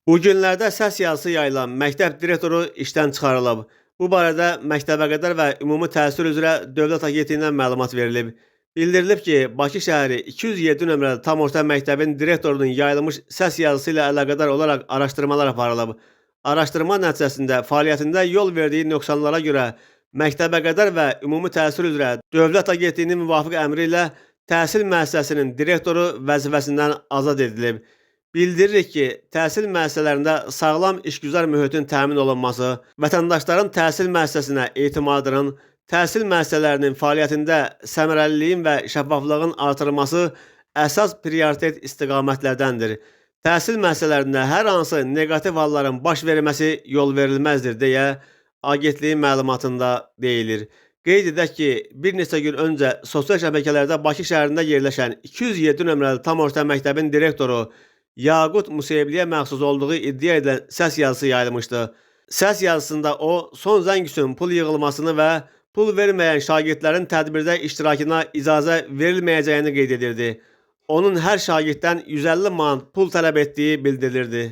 Bu günlərdə səs yazısı yayılan məktəb direktoru işdən çıxarılıb. Bu barədə Məktəbəqədər və Ümumi Təhsil üzrə Dövlət Agentliyindən məlumat verilib. Bildirilib ki, Bakı şəhəri 207 nömrəli tam orta məktəbin direktorunun yayılmış səs yazısı ilə əlaqədar olaraq araşdırmalar aparılıb. Araşdırma nəticəsində fəaliyyətində yol verdiyi nöqsanlara görə Məktəbəqədər və Ümumi Təhsil üzrə Dövlət Agentliyinin müvafiq əmri ilə təhsil müəssisəsinin direktoru vəzifəsindən azad edilib. Bildiririk ki, təhsil müəssisələrində sağlam işgüzar mühitin təmin olunması, vətəndaşların təhsil müəssisəsinə etimadının, təhsil müəssisələrinin fəaliyyətində səmərəliliyin və şəffaflığın artırılması əsas prioritet istiqamətlərdəndir. Təhsil müəssisələrində hər hansı neqativ halların baş verməsi yol verilməzdir deyə agentliyin məlumatında deyilir. Qeyd edək ki, bir neçə gün öncə sosial şəbəkələrdə Bakı şəhərində yerləşən 207 nömrəli tam orta məktəbin direktoru Yaqut Musayevliyə məxsus olduğu iddia edilən səs yazısı yayılmışdı. Səs yazısında o, son zəng üçün pul yığılmasını və pul verməyən şagirdlərin tədbirdə iştirakına icazə verilməyəcəyini qeyd edirdi. Onun hər şagirddən 150 manat pul tələb etdiyi bildirilirdi.